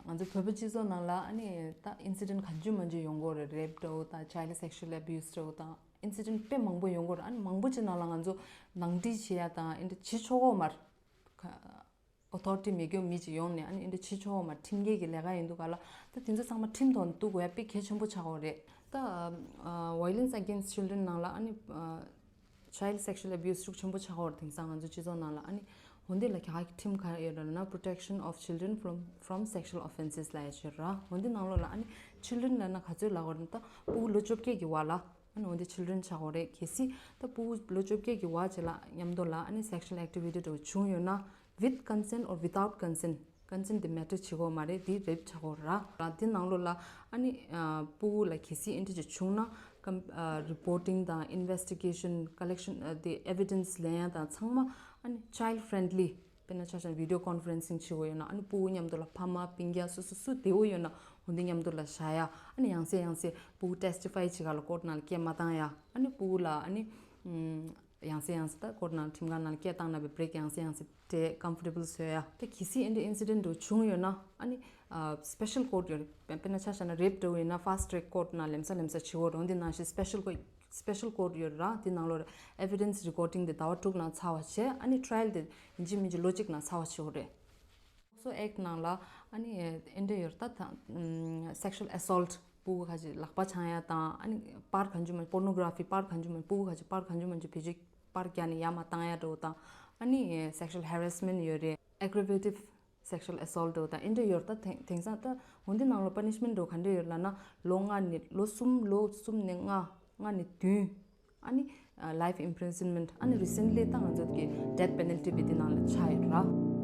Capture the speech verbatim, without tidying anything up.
ང་ཚོ་བོད་པ་སྤྱི་ཚོགས་ནང་ལ་ཨ་ནི་ད་incident་ག་ཚོད་མ་ཚོད་ཡོང་གི་ཡོད་རེད། rape་འདྲ་བོ་དང་child sexual abuse་འདྲ་བོ་དང་incident་དཔེ་མང་པོ་ཡོང་གི་ཡོད་རེད། ཨ་ནི་མང་པོ་ཅིག་ནང་ལ་ང་ཚོ་ནང་འཁྲིད་བྱེད་ཡ་དང་ཨེ་འདྲ་བྱེད་ཆོག་གི་མ་རེད། authority་མེད་རྒྱུ་མི་ཅིག་ཡོང་ནས་ཨ་ནི་ཨེ་འདྲ་བྱེད་ཆོག་གི་མ་རེད། ཁྲིམས་འགལ་གྱི་ལས་ཀ་ཡིན་འདུག་ག་ལ། ད་དེ་ཚོ་ཚང་མ་ཁྲིམས་ཐོག་ནས་གཏུག་དགོས་ཡ་དཔེ་གལ་ཆེན་པོ་ཆགས་ཀྱི་ཡོད་རེད། ད་violence against children་ནང་ལ་ཨ་ནི་child sexual abuse་ཤུགས་ཆེན་པོ་ཆགས་ཀྱི་ཡོད་རེད། དེང་སང་ང་ཚོ་སྤྱི་ཚོགས་ནང་ལ་ཨ་ནི་འོན་ཏེ་ལ་རྒྱ་གར་གྱི་ཁྲིམས་ག་རེ་ཡོད་ལབ་ན་protection of children from from sexual offences་ལབ་ཡ་ཅིག་ཡོད་རེད། འོན་ཏེ་ནང་ལོགས་ལ་ཨ་ནི་children་ལབ་ན་ག་ཚོད་ལབ་དགོས་རེད། ད་ཕྲུ་གུ་ལོ་བཅོ་བརྒྱད་ཀྱི་བར་ལ་ཨ་ནི་འོན་ཏེ་children་ཆགས་ཀྱི་ཡོད་རེད། གལ་སྲིད་ད་ཕྲུ་གུ་ལོ་བཅོ་བརྒྱད་ཀྱི་བར་ཅིག་ལ་མཉམ་དུ་ལ་ཨ་ནི་sexual activity་འདྲ་བོ་བྱུང་ཡོད་ན་with consent or without consent། consent་དེ་matter་བྱེད་ཀྱི་ཡོད་མ་རེད། དེ་rape་ཆགས་ཀྱི་ཡོད་རེད། དེ་ནང་ལོགས་ལ་ཨ་ནི་ཕྲུ་གུ་ལ་གལ་སྲིད་ཨེ་འདྲ་ཅིག་བྱུང་ན་ཀམ་reporting་དང་investigation collection་དེ་evidence་ལེན་ཡ་དང་ཚང་མ་ཨ་ནི་child friendly། དཔེར་ན་ཆ་བཞག་ན་video conferencing་བྱེད་དགོས་ཡོད་ན་ཨ་ནི་ཕྲུ་གུ་མཉམ་དུ་ལ་ཕ་མ་སྤུན་ཀྱག་སུ་སུ་སུ་བདེ་པོ་ཡོད་ན་འོན་ཏེ་མཉམ་དུ་ལ་བཞག་ཡ། ཨ་ནི་ཡང་སེ་ཡང་སེ་ཕྲུ་གུ་testify་བྱེད་ག་ལ་court་ནང་ལ་སྐད་མ་བཏང་ཡ། ཨ་ནི་ཕྲུ་གུ་ལ་ཨ་ནི་ཡང་སེ་ཡང་སེ་ད་court་ནང་ཁྲིམས་ཁང་ནང་ལ་སྐད་བཏང་ན་བའི་break་ཡང་སེ་ཡང་སེ་དེ་comfortable་བཟོ་ཡ། ད་གལ་སྲིད་ཨེ་འདྲ་incident་འདྲ་བྱུང་ཡོད་ན་ཨ་ནི་special court་ཡོད་རེད། དཔེར་ན་ཆ་བཞག་ན་rape་འདྲ་བོ་ཡིན་ན་fast track court་ནང་ལམ་སང་ལམ་སང་བྱེད་དགོས་རེད། འོན་ཏེ་ནང་བཞིན་special court special court་ཡོད་ར། དེ་ནང་ལོགས་evidence recording་དེ་ཟླ་བ་དྲུག་ནང་ཚར་བ་བྱས། ཨ་ནི་trial་དེ་ཡིན་གཅིག་མིན་གཅིག་ལོ་གཅིག་ནང་ཚར་བ་བྱེད་དགོས་རེད། POCSO Act་ནང་ལ་ཨ་ནི་ཨེ་འདྲ་ཡོད་རེད། ད་sexual assault་ཕྲུ་གུ་ཁ་ཅིག་ལག་པ་འཆང་ཡ་དང་ཨ་ནི་པར་གང་བྱུང་མ་pornography་པར་གང་བྱུང་མ་ཕྲུ་གུ་ཁ་ཅིག་པར་གང་བྱུང་མ་བེད་སྤྱོད་པར་རྒྱག་ནས་ཡར་མར་བཏང་ཡ་འདྲ་བོ་དང་ཨ་ནི་sexual harassment་ཡོད་རེད། aggravative sexual assault་འདྲ་བོ་དང་ཨེ་འདྲ་ཡོད་རེད། ད་དེང་དེང་སང་ད་འོན་ཏེ་ནང་ལོགས་punishment་འདྲ་བོ་ག་འདྲ་ཡོད་ལབ་ན་ལོ་ལྔ་ནས་ལོ་གསུམ་ལོ་གསུམ་ནས་ལྔ་ལྔ་ནས་བདུན། ཨ་ནི་life imprisonment། ཨ་ནི་recently་ད་ང་ཚོ་གི་death penalty་བི་དེ་ནང་ལ་ཆགས་ཡོད་ར།